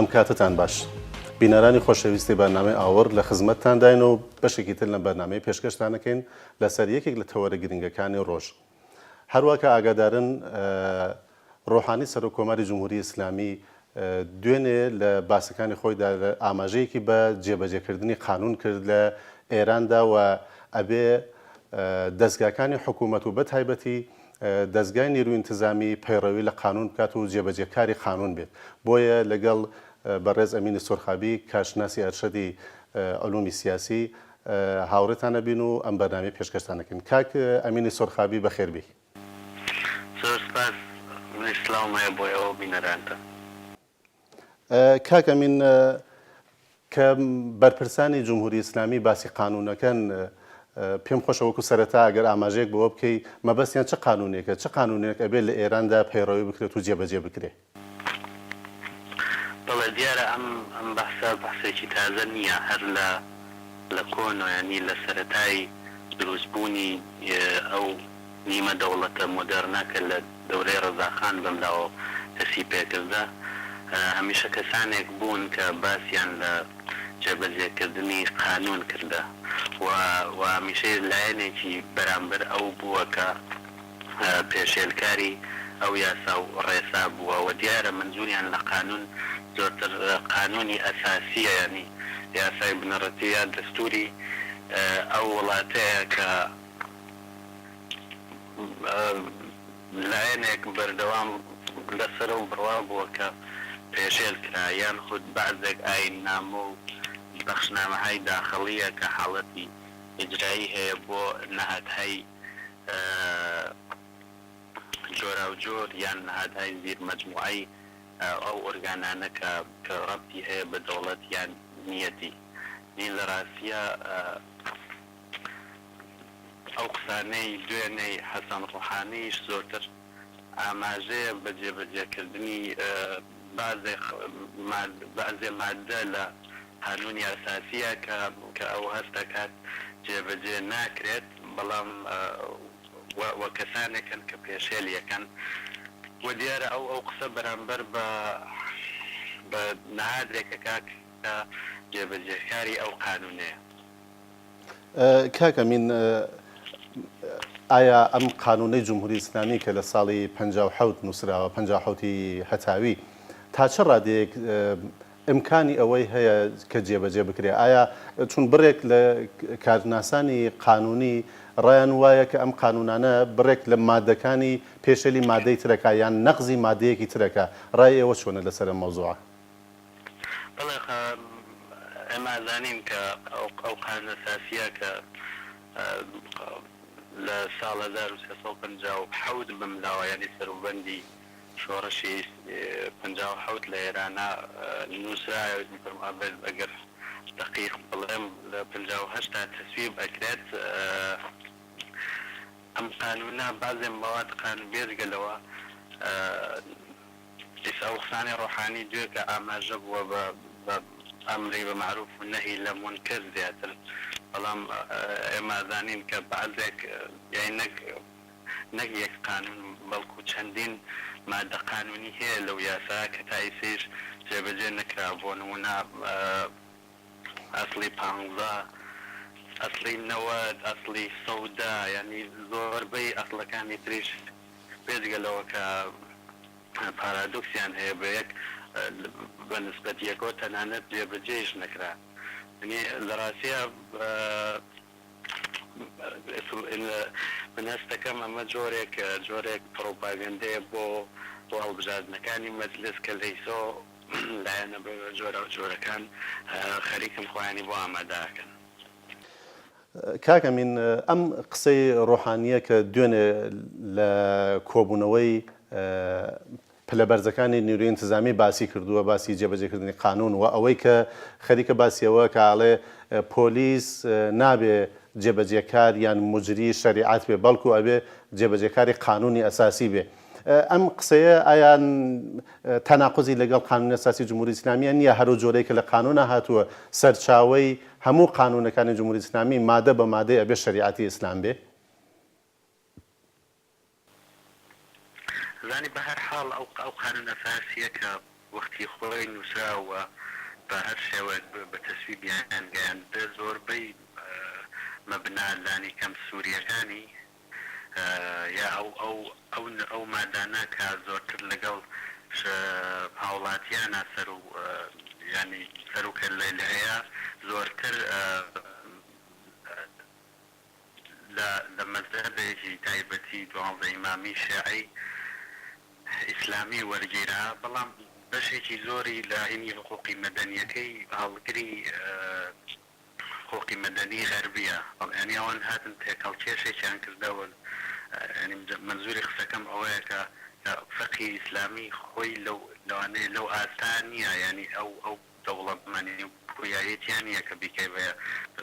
ئەم کاتەتان باش. بینەرانی خۆشەویستی بەرنامەی ئاوڕ لە خزمەتتانداین و بەشێکی تر لەم بەرنامەیە پێشکەشتان ئەکەین لەسەر یەکێک لە تەوەرە گرنگەکانی ڕۆژ. هەروا کە ئاگادارن ڕۆحانی سەرۆک کۆماری جمهوری ئیسلامی دوێنێ لە باسەکانی خۆیدا ئاماژەیەکی بە جێبەجێکردنی قانون کرد لە ئێراندا و ئەبێ دەزگاکانی حکوومەت و بەتایبەتی دەزگای نیروی ئینتزامی پەیڕەوی لە قانون بکات و جێبەجێکاری قانون بێت. بۆیە لەگەڵ بەڕێز ئەمینی سۆرخابی کارشناسی ئەرشەدی علومی سیاسی هاوڕێتان ئەبین و ئەم بەرنامەیە پێشکەشتان ئەکەین. کاک ئەمینی سۆرخابی بەخێر بێی. زۆر سپاس، منیش سڵاوم هەیە بۆ ئێوە و بینەرانتان. کاک ئەمین کە بەرپرسانی جمهوری ئیسلامی باسی قانوونەکەن پێم خۆشە وەکو سەرەتا ئەگەر ئاماژەیەک بەوە بکەی مەبەستیان چ قانوونێکە، چ قانوونێک ئەبێ لە ئێراندا پەیڕەوی بکرێت و جێبەجێ بکرێ؟ بەڵێ دیارە ئەم ئەم بەحسە بەحسێکی تازە نییە هەر لە لە کۆنۆ یانی لە سەرەتای دروست بوونی ئەو نیمە دەوڵەتە مۆدێڕنە کە لە دەورەی ڕەزاخان بەملاوە دەسی پێکردە هەمیشە کەسانێک بوون کە باسیان لە جێبەجێ کردنی قانوون کردە و و هەمیشە لایەنێکی بەرامبەر ئەو بووە کە پێشێلکاری ئەو یاسا و ڕێسا بووە و دیارە مەنزوریان لە قانوون زۆرتر قانوونی ئەساسییە یانی یاسای بنەڕەتی یا دەستووری ئەو وڵاتەیە کە لایەنێک بەردەوام لەسەر ئەو بڕوا بووە کە پێشێل کرا یان خود بەعزێک ئاییننامە و بەخشنامەهای داخڵییە کە حاڵەتی ئیجرایی هەیە بۆ نەهادهای جۆراوجۆر یان نهادهای زیر مەجموعەی ئەو ئۆرگانانە کە کە ڕەبتی هەیە بە دەوڵەت یان نییەتی. نی لە ڕاستیا ئەو قسانەی دوێنێی حەسەن ڕۆحانیش زۆرتر ئاماژەیە بە جێبەجێکردنی بەعزێ بەعزێ ماددە لە قانوونی ئەساسییە کە کە ئەو هەست دەکات جێبەجێ ناکرێت بەڵام و و کەسانێک هەن کە پێشێلی ئەکەن و دیارە ئەو ئەو قسە بەرامبەر بە بە نەهادێک ئەکا کە جێبەجێکاری ئەو قانوونەیە. کاک ئەمین ئایا ئەم قانوونەی جمهوری ئیسلامی کە لە ساڵی 57 نووسراوە 57 ی هەتاوی تا چ ڕادەیەک ئیمکانی ئەوەی هەیە کە جێبەجێ بکرێ؟ ئایا چون بڕێک لە کارناسانی قانوونی ڕایان وایە کە ئەم قانوونانە بڕێک لە مادەکانی پێشێلی مادەی ترەکە یان نەقزی مادەیەکی ترەکە ڕای ئێوە چۆنە لەسەر ئەم مەوزوعە؟ بەڵێ ئێمە ئەزانین کە ئەو قانون ئەساسیە کە لە ساڵ 1357 بەملاوە یانی سەروبەندی شۆڕشی 57 لە ئێرانا نووسرایە ئەگەر دەقیق بڵێم لە 58 تا تەسویب ئەکرێت ئەم قانونە بەعزێ مەواد قانون بێجگە لەوە ئیسا ئەو قسانەی ڕۆحانی دوێ کە ئاماژە بووە بە بە ئەمری بە مەعروف و نەهی لە مونکەر زیاتر بەڵام ئێمە ئەزانین کە بەعزێک یانی نەک نەک یەک قانون بەڵکو چەندین مادە قانونی هەیە لەو یاسا کە تا ئیسەیش جێبەجێ نەکرا بۆ نمونە ئەسڵی پانزە ئەسڵی 90 ئەسڵی سەودا یانی زۆربەی ئەسڵەکانی تریش بێجگە لەوە کە پارادۆکسیان هەیە بە یەک بە نسبەت یەکەوە تەنانەت جێبەجێیش نەکرا. یانی لە ڕاستیا من هەست دەکەم ئەمە جۆرێک جۆرێک پڕوپاگەندەیە بۆ بۆ هەڵبژاردنەکانی مەجلس کە لەیسۆ لایەنە جۆراوجۆرەکان خەریکن خۆیانی بۆ ئامادە ئەکەن. کاک ئەمین ئەم قسەی ڕۆحانییە کە دوێنێ لە کۆبوونەوەی پلە بەرزەکانی نیروی ئینتزامی باسی کردووە، باسی جێبەجێکردنی قانوون و ئەوەی کە خەریکە باسی ئەوە کە ئەڵێ پۆلیس نابێ جێبەجێکار یان موجری شەریعەت بێ بەڵکو ئەبێ جێبەجێکاری قانوونی ئەساسی بێ. ئەم قسەیە ئایا تەناقوزی لەگەڵ قانوونی ئەساسی جمهوری ئیسلامیە نییە؟ هەرو جۆرەی کە لە قانوونا هاتووە سەرچاوەی هەموو قانوونەکانی جمهوری ئیسلامی مادە بە مادەی ئەبێ شەریعەتی ئیسلام بێ؟ زانی بە هەر حاڵ ئەو ئەو قانوون ئەساسیە کە. وەختی خۆی نووسرا و بە هەر شێوەیەک بە تەسویبیان گەیاند، زۆربەی مەبنا لانیکەم سوورییەکانی یا ئەو ئەو ئەو ئەو مادانە کە زۆرتر لەگەڵ هاوڵاتیانە سەر و یانی سەر و کەللەی هەیە زۆرتر لە لە مەزهەبێکی تایبەتی دوانزە ئیمامی شێعەی ئیسلامی وەرگیرا، بەڵام بەشێکی زۆری لە هینی حقوقی مەدەنیەکەی هەڵگری حقوقی مەدەنی غەربیە، یانی ئەوان هاتن تێکهەڵکێشێکیان کردەوە، یانی مەنزوری قسەکەم ئەوەیە کە کە فقهی ئیسلامی خۆی لەو لەوانەیە لەو ئاستە نیە، یانی ئەو ئەو دەوڵەمەنی و پویایی تیا نیە کە بیکەی بە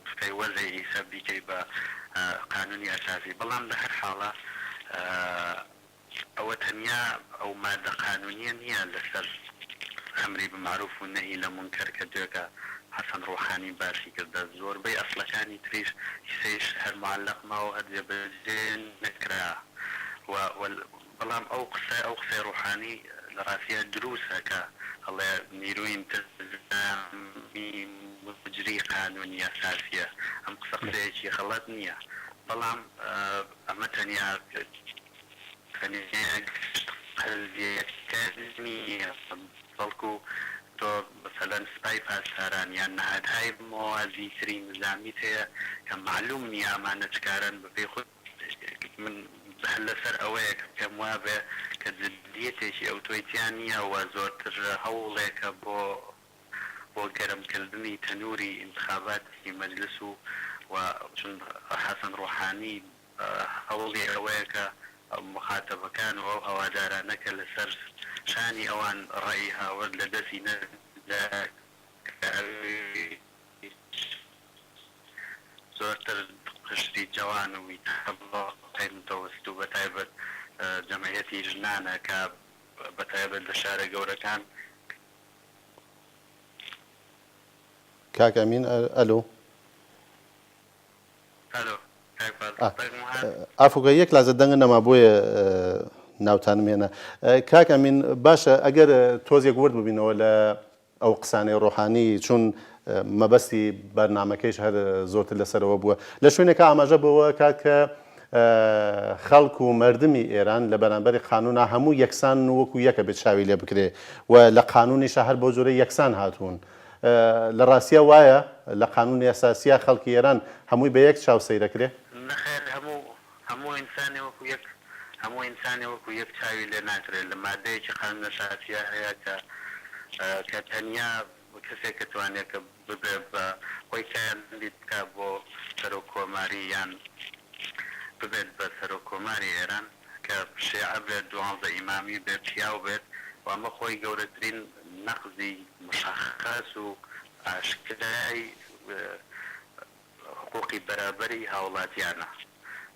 بکەی وەزعی ئیسە بیکەی بە قانونی ئەساسی بەڵام لە هەر حاڵا ئەوە تەنیا ئەو مادە قانونیە نیە لەسەر ئەمری بە مەعروف و نەهی لە مونکەر کە دوێکە حەسەن ڕوحانی باسی کردە زۆربەی ئەسڵەکانی تریش ئیسەیش هەر معەلەق ماوە هەر جێبەجێ نەکرا و بەڵام ئەو قسە ئەو قسەی ڕوحانی لە ڕاستیا دروسە کە ئەڵێ نیروی ئینتزامی موجری قانونی ئەساسیە ئەم قسە قسەیەکی غەڵەت نیە بەڵام ئەمە تەنیا تەنیا گشت قەزیەکە نیە بەڵکو تۆ مەسەلەن سپای پاسداران یان نەهادهای موازی تری نزامیت هەیە کە مەعلوم نیە ئەمانە چ کارەن بەپێی خۆی من هەر لەسەر ئەوەیە کە پێم وابێ کە جدیەتێکی ئەوتۆی تیا نییە و زۆرتر هەوڵێکە بۆ بۆ گەرم کردنی تەنووری ئینتخاباتی مەجلس و و چون حەسەن ڕۆحانی هەوڵی ئەوەیە کە موخاتەبەکان و ئەو هەوادارانە کە لەسەر شانی ئەوان ڕەئی هاورد لە دەستی نەدا کە ئەویش زۆرتر قشری جەوان و تەبەقەی متەوەست و بەتایبەت جەمعیەتی ژنانە کە بەتایبەت لە شارە گەورەکان. کاک ئەمین ئەلۆ. ئەلۆ کاک فازڵ دەنگم هات؟ عەفوکە یەک لازە دەنگت نەما بۆیە ناوتانم هێنا. کاک ئەمین باشە ئەگەر تۆزێک ورد ببینەوە لە ئەو قسانەی ڕۆحانی چون مەبەستی بەرنامەکەیش هەر زۆرتر لەسەرەوە بووە لە شوێنێکا ئاماژە بەوە ئەکات کە خەڵک و مەردمی ئێران لە بەرامبەری قانونا هەموو یەکسانن و وەکو یەکە بێت چاوی لێ بکرێ و لە قانونیشا هەر بەو جۆرە یەکسان هاتوون لە ڕاستیا وایە لە قانونی ئەساسیا خەڵکی ئێران هەمووی بە یەک چاو سەیرەکرێ؟ نەخێر هەموو هەموو ئینسانێ وەکو یەک هەموو ئینسانێ وەکو یەک چاوی لێ ناکرێ لە مادەیەکی قانون ئەساسیا هەیە کە کە تەنیا کەسێک کە توانێ کە ببێ بە خۆی کاندید بکا بۆ سەرۆک کۆماری یان ببێت بە سەرۆک کۆماری ئێران کە شێعە بێت دوانزە ئیمامی بێت پیاو بێت و ئەمە خۆی گەورەترین نەقزی مشەخەس و ئاشکرای حقوقی بەرابەری هاوڵاتیانە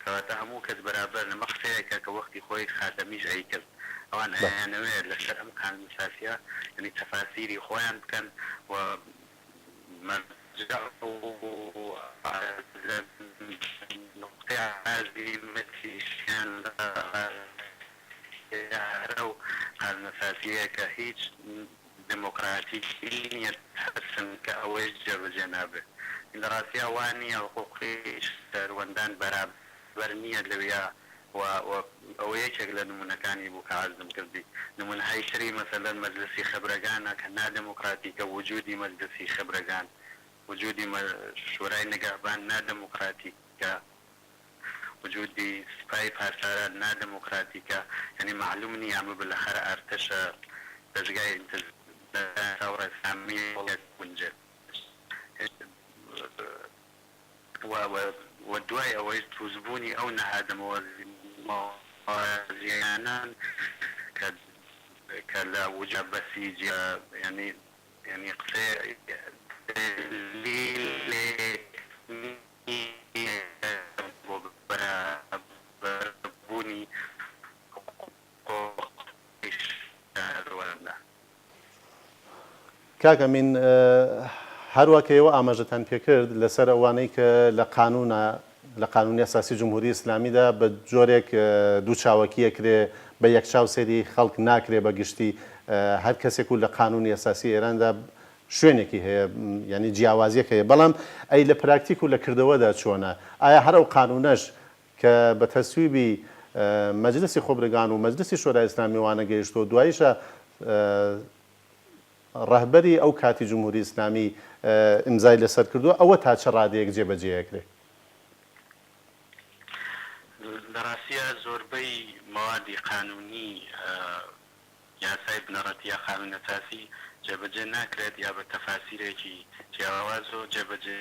کەواتە هەموو کەس بەرابەرن ئەمە قسەیەکە کە وەختی خۆی خاتەمیش ئەیکرد ئەوان ئەیانەوێ لەسەر ئەم قانون ئەساسیە یانی تەفاسیری خۆیان بکەن و مەرجەع و نوقتەی عەزیمەتیشیان لە ڕاستیا هەر ئەو قانون ئەساسیەیە کە هیچ دێمۆکڕاتیکی نییە ترسن کە ئەوەیش جێبەجێ نابێ. لە ڕاستیا وا نییە حقووقی شەهروەندان بەرابەر نییە لەویا و و ئەوە یەکێک لە نموونەکانی بوو کە عەرزم کردی. نموونەهای تری مەسەلەن مەجلسی خبرەگانە کە نادێمۆکڕاتیکە وجوودی مەجلسی خبرەگان وجوودی شورای نگەهبان نادێمۆکڕاتیکە. وجودی سپای پاسداران نادموکراتیکە یانی مەعلوم نیە ئەمە بلەخەرە ئەرتەشە دەزگای ئینتزامی ئیسلامی گونجێت و و دوای ئەوەیش دروستبوونی ئەو نەهادە مەوازیانەن کە کە لە وجە بەسیجی یانی یانی قسەیە دەلیلێک نییە بۆ بەرابەربوونی حقوقی شاروەندان. کاک ئەمین هەروا کە ئێوە ئاماژەتان پێکرد لەسەر ئەوانەی کە لە قانونا لە قانونی ئەساسی جمهوری ئیسلامیدا بە جۆرێک دووچاوەکی ئەکرێ بە یەک چاو سەیری خەڵک ناکرێ بە گشتی. هەر کەسێک و لە قانوونی ئەساسی ئێراندا شوێنێکی هەیە یانی جیاوازیەک هەیە بەڵام ئەی لە پراکتیک و لە کردەوەدا چۆنە؟ ئایا هەر ئەو قانوونەش کە بە تەسویبی مەجلسی خوبرگان و مەجلسی شۆرای ئیسلامی وانە گەیشتووە و دواییشە ڕەهبەری ئەو کاتی جمهوری ئیسلامی ئیمزای لەسەر کردووە ئەوە تا چ ڕادەیەک جێبەجێ ئەکرێ؟ لە ڕاستیا زۆربەی مەوادی قانوونی یاسای بنەڕەتی یا قانون ئەساسی جێبەجێ ناکرێت یا بە تەفاسیرێکی جیاوازەوە جێبەجێ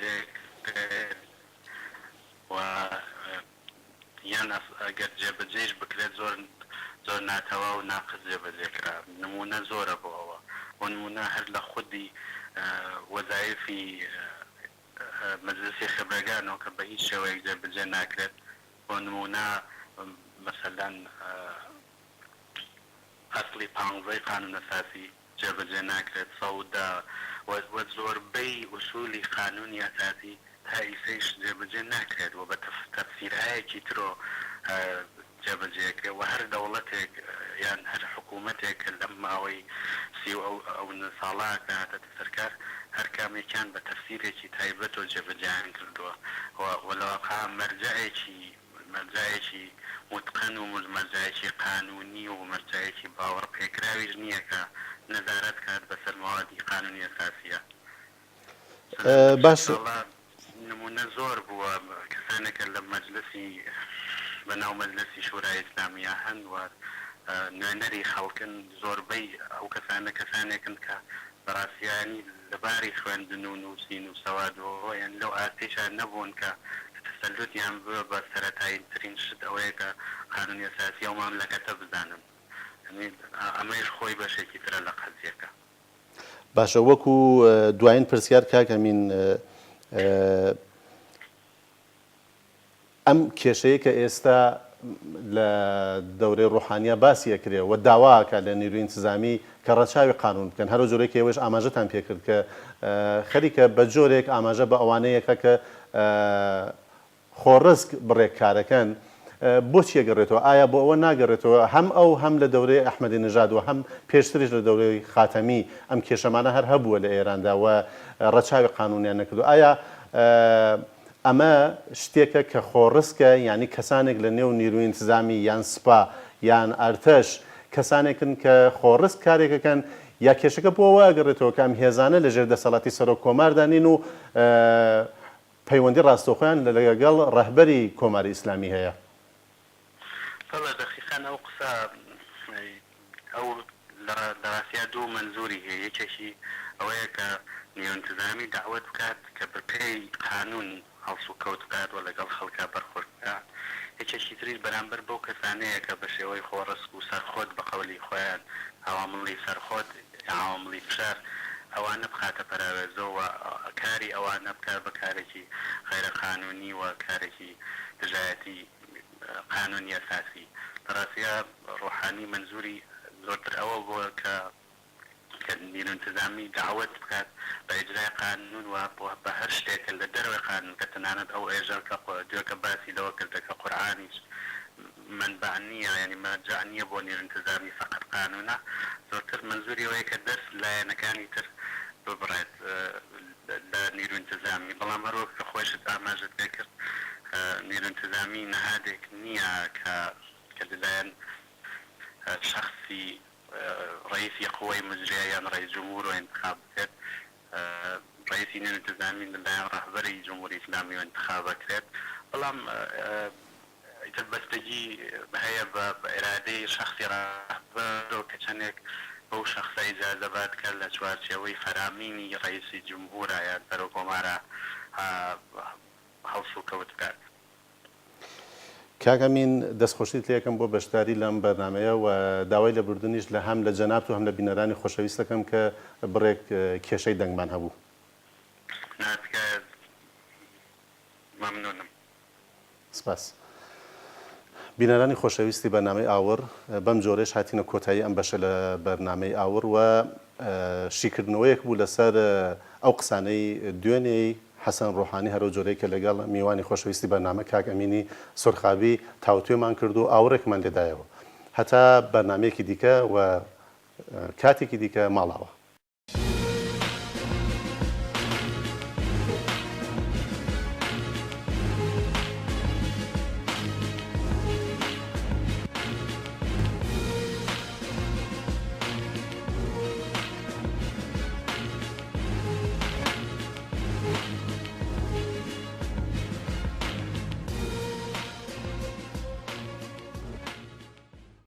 و یان ئەگەر جێبەجێیش بکرێت زۆر زۆر ناتەواو و ناقس جێبەجێ کرا. نموونە زۆرە بۆ ئەوە. بۆ نموونە هەر لە خودی وەزایفی مەجلسی خبرەگانەوە کە بە هیچ شێوەیەک جێبەجێ ناکرێت. بۆ نموونە مەسەلەن ئەسڵی پانزەی قانون ئەساسی جێبەجێ ناکرێت، 110، و و زۆربەی ئوسولی قانونی ئەساسی تا ئیسەیش جێبەجێ ناکرێت و بە تەفسیرهایەکی ترۆ جێبەجێ ئەکرێ و هەر دەوڵەتێک یان هەر حکوومەتێک کە لەم ماوەی سی و ئەو ئەونە ساڵە کە هاتەتە سەر کار هەر کامێکیان بە تەفسیرێکی تایبەتۆ جێبەجێیان کردووە و و لە واقع مەرجەعێکی مەرجەعێکی موتقەن و مەرجەعێکی قانوونی و مەرجەعێکی باوەڕ پێکراویش نییە کە نەزارەت کات بەسەر مەوادی قانوونی ئەساسییە. باش. ساڵە نموونە زۆر بووە کەسانێک کە لە مەجلسی بە ناو مەجلسی شورای ئیسلامییا هەن و نوێنەری خەڵکن زۆربەی ئەو کەسانە کەسانێکن کە بەڕاستی یانی لە باری خوێندن و نووسین و سەوادەوە یانی لەو ئاستەیشا نەبوون کە تەسەلوتیان بووە بە سەرەتاییترین شت ئەوەیە کە قانونی ئەساسی ئەو مەملەکەتە بزانن یانی ئەمەیش خۆی بەشێکی ترە لە قەزیەکە. باشە وەکو دوایین پرسیار کاک ئەمین ئەم کێشەیە کە ئێستا لە دەورەی ڕوحانیا باسی ئەکرێ و داوا ئەکا لە نیروی ئینتزامی کە ڕەچاوی قانوون بکەن هەرو جۆرەی کە ئێوەش ئاماژەتان پێ کرد کە خەریکە بە جۆرێک ئاماژە بە ئەوانەیەکە کە خۆڕسک بڕێک کارەکەن بۆچی ئەگەڕێتەوە؟ ئایا بۆ ئەوە ناگەڕێتەوە هەم ئەو هەم لە دەورەی ئەحمەدی نژاد و هەم پێشتریش لە دەورەی خاتەمی ئەم کێشەمانە هەر هەبووە لە ئێراندا و ڕەچاوی قانوونیان نەکردووە ئایا ئەمە شتێکە کە خۆڕسکە یانی کەسانێک لە نێو نیروی ئینتزامی یان سپا یان ئەرتەش کەسانێکن کە خۆڕسک کارێک ئەکەن یا کێشەکە بۆ ئەوە ئەگەڕێتەوە کە ئەم هێزانە لە ژێر دەسەڵاتی سەرۆک کۆماردا نین و پەیوەندی ڕاستەوخۆیان لەگەڵ ڕەهبەری کۆماری ئیسلامی هەیە. بەڵێ دەقیقەن ئەو قسە ئەو لە ڕاستیا دوو مەنزوری هەیە یەکێکی ئەوەیە کە نیۆنتزامی دەعوەت بکات کە بە پێی قانون هەڵسوکەوت بکات و لەگەڵ خەڵکا بەرخورد بکات یەکێکی تریش بەرامبەر بەو کەسانەیە کە بە شێوەی خۆڕسک و سەرخۆت بە قەولی خۆیان عەوامڵی سەرخۆت یا عەوامڵی فشار ئەوانە بخاتە پەراوێزەوە و کاری ئەوانە بکات بە کارێکی غەیرە قانونی و کارێکی دژایەتی قانونی ئەساسی. لە ڕاستیا ڕۆحانی مەنزوری زۆرتر ئەوە بووە کە کە نیرو ئینتزامی دەعوەت بکات بە ئیجرای قانون و بە هەر شتێک کە لە دەرەوەی قانون کە تەنانەت ئەو ئێژە کە دوێکە باسی لەوە کردە کە قورعانیش مەنبەع نییە یانی مەرجەع نییە بۆ نیرو ئینتزامی فەقەت قانونە زۆرتر مەنزوری ئەوەیە کە دەست لایەنەکانی تر ببڕێت لە نیرو ئینتزامی بەڵام هەر وەک کە خۆیشت ئاماژەت پێ کرد نیرو ئینتزامی نەهادێک نییە کە کە لەلایەن شەخسی ڕەئیسی قوەی مجریە یان ڕەئیس جمهورەوە ئینتخاب بکرێت، ڕەئیسی نیرو ئینتزامی لە لایەن ڕەهبەری جمهوری ئیسلامیەوە ئینتخاب ئەکرێت، بەڵام ئیتر بەستگی هەیە بە ئیرادەی شەخسی ڕەهبەرەوە کە چەندێک بەو شەخسە ئیجازە بات کە لە چوارچێوەی فەرامینی ڕەئیسی جمهورا یان سەرۆک کۆمارا هەڵسوکەوت بکات. کاک ئەمین دەستخۆشیت لێ ئەکەم بۆ بەشداری لەم بەرنامەیە و داوای لێبوردنیش لە هەم لە جەنابت و هەم لە بینەرانی خۆشەویست ئەکەم کە بڕێک کێشەی دەنگمان هەبوو. نا تکایە مەمنونم. سپاس. بینەرانی خۆشەویستی بەرنامەی ئاوڕ، بەم جۆرەیش هاتینە کۆتایی ئەم بەشە لە بەرنامەی ئاوڕ و شیکردنەوەیەک بوو لەسەر ئەو قسانەی دوێنێی حەسەن ڕۆحانی هەرەو جۆرەی کە لەگەڵ میوانی خۆشەویستی بەرنامە کاک ئەمینی سورخابی تاوتوێمان کرد و ئاوڕێکمان لێدایەوە. هەتا بەرنامەیەکی دیکە و. کاتێکی دیکە ماڵاوا.